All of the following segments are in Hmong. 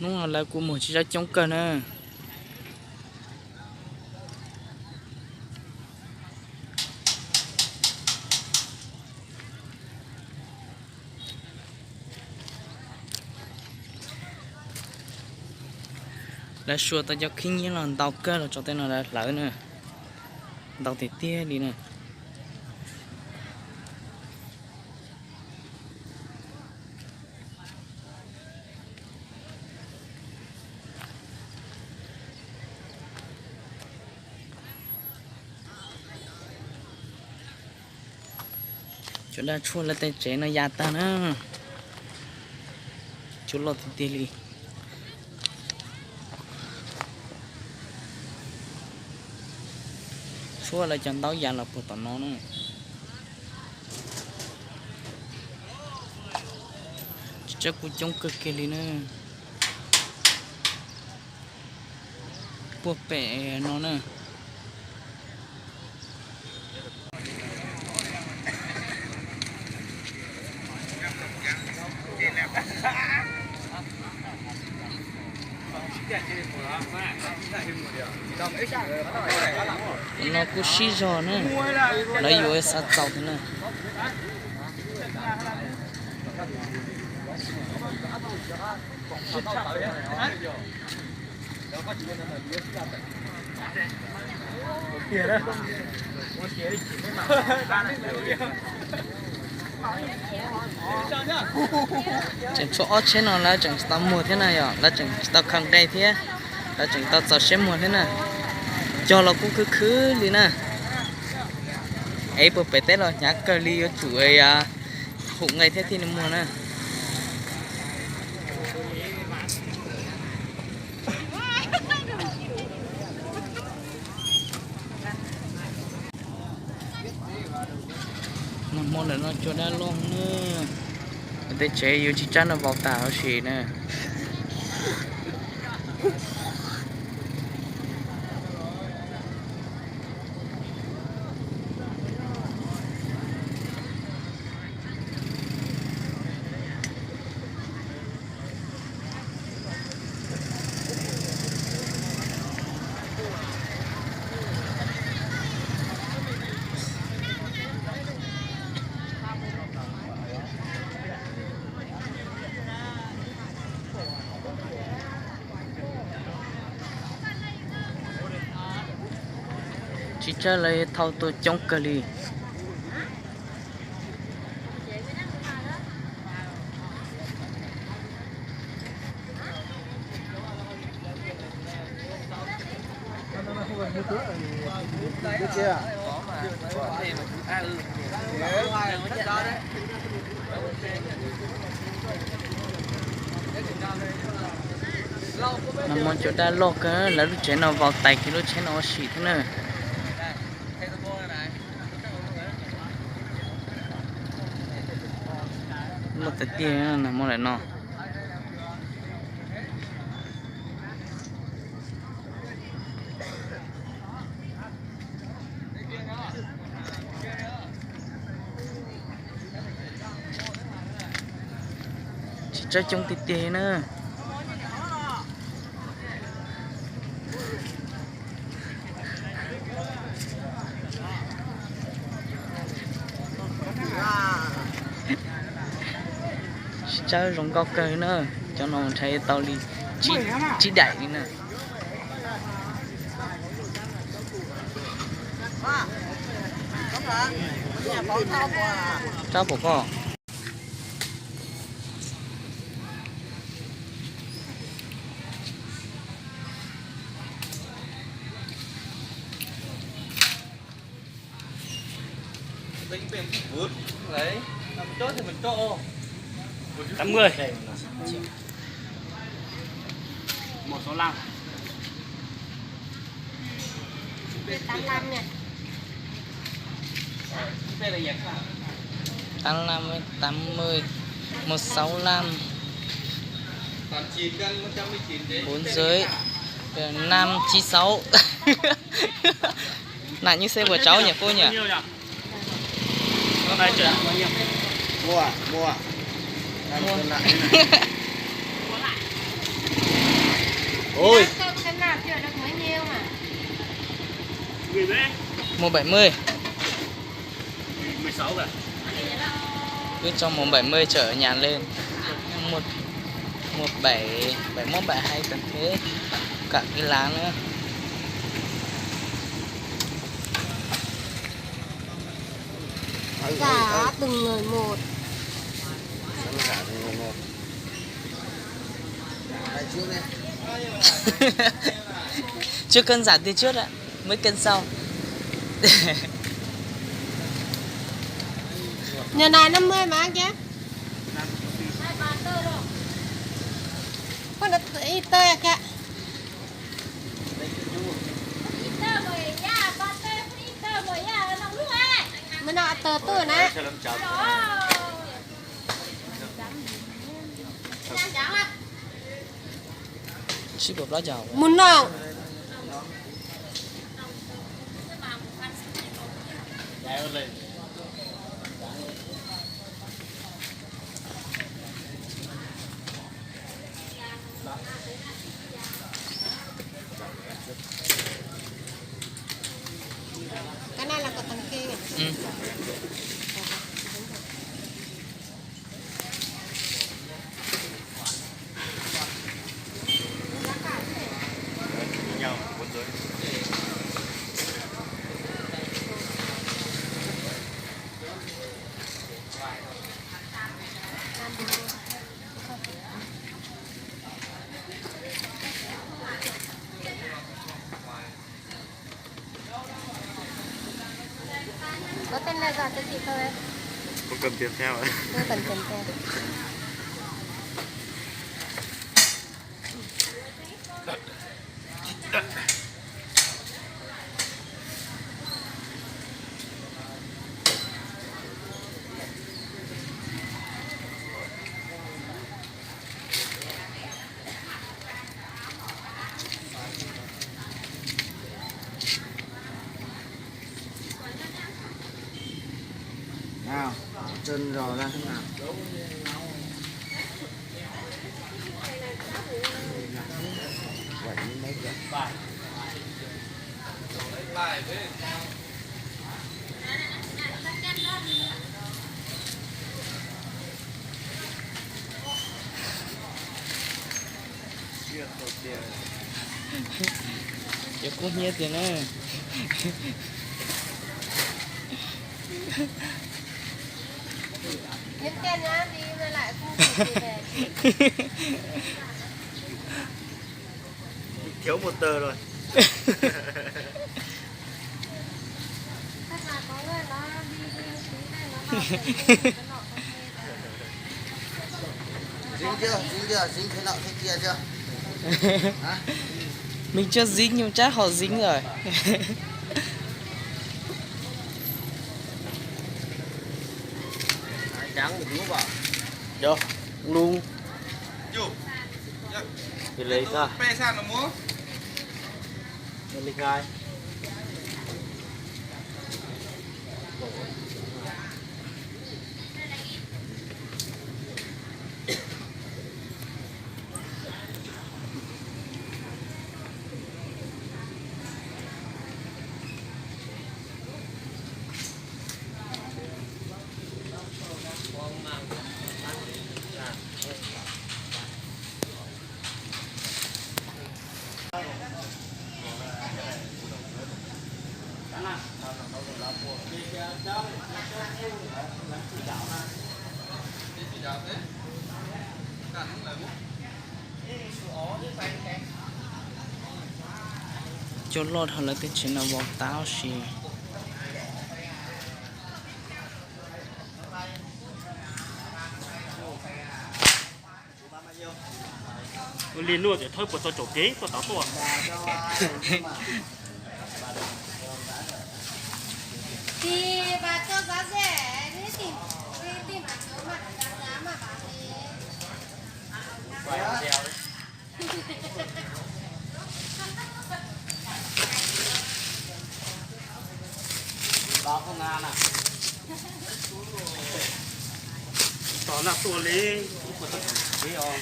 Hnub no lawv kuj muag tsib tsab coob kawg na. Lawv sua tau cov khib nyiab los ntau kawg los tso tej no lawv hlawv na. Ntau tiag tiag li na. Cov daj tshuaj lawv tej tsev no ya tag na. Tshuaj loj tiag tiag li. Tshuaj lawv cov ntaub ya los puag tom no na. Tsab kuj coob kawg kiag li na. Puag pem no na. No kuj sib zog na, lawv yuav xav txaus thiab na. Tseem tshuav ob tsheb no lawv tseem tsis tau muag thiab na, yog lawv tseem tsis tau khaws nqe thiab, lawv tseem tau txaus siab muag thiab na. Cog los kuj khwv khwv li na. Es puag pem teb los hnyav kawg li, yuav tsum hum nqe thiab thiaj li muag na. Nag hmo ntawm no cua dab loj na, tej tsev yuav tsib tsab no vau tas huv si na. Tsib tsab lawv thauj tuaj coob kawg li. Nag hmo cua dab loj kawg, lawv lub tsev no vau tais kiag lub tsheb no ua si thiab na. Loj tiag tiag nag hmo lawm no. Tsib tsab coob tiag tiag na. Tsib tsab zoo nkauj kawg na. Cov no ntshai tau li tsib daim li na. Tsab pom koj. Tám mươi. Một sáu lăm. Tám lăm với tám mươi, một sáu lăm, bốn dưới, năm chín sáu. Nặng như xe của cháu nhỉ cô nhỉ? Mua, mua. Mua. Ôi. Mua bảy mươi. Cứ cho mùng bảy mươi chở ở nhà lên. Mua, mua bảy, bảy mốt bảy hai tầm thế. Cả cái lá nữa. Cả từng người một. Chưa cân giảm tiền trước ạ, mới cân sau. Nhà này năm mươi mà anh kia. Con nó ít tơi à kìa. Mới nó tờ tôi nè. Sib pom plab caug. Mus no. Cái này là có tầng kia nhỉ? Ừ. Có tên là Giọt cho chị thôi. Không cần tiền theo ạ. Không cần tiền theo. Nào, chân rồi ra thế nào? Quẩy lên đấy kìa. Cov kub hnyiab tiag na. Nhắn tin nhá, đi với lại không gửi gì về. Thiếu một tờ rồi. Chắc là có người nó đi, đi một tí đây, nó vào cái, cái nọ, cái kia. Dính chưa? Dính chưa? Dính thế nọ thế kia chưa? Hả? Mình chưa dính nhưng chắc họ dính rồi. Trắng một lúa vào. Vô, luôn. Vô. Vô. Thì lấy ra. Pe sang nó mua. Đi khai. Cua loj dhau lawv twb tsis noj vau tau si. Ua li luaj tias thawb puas tau tsaus kev tuaj tau tuaj. Thì bà cho giá rẻ, thế thì, thì, thì mà kiểu mặt giá giá mà bà thì Tos naj tuaj li, ib puas tau tsaus kev os.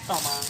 Tau mas.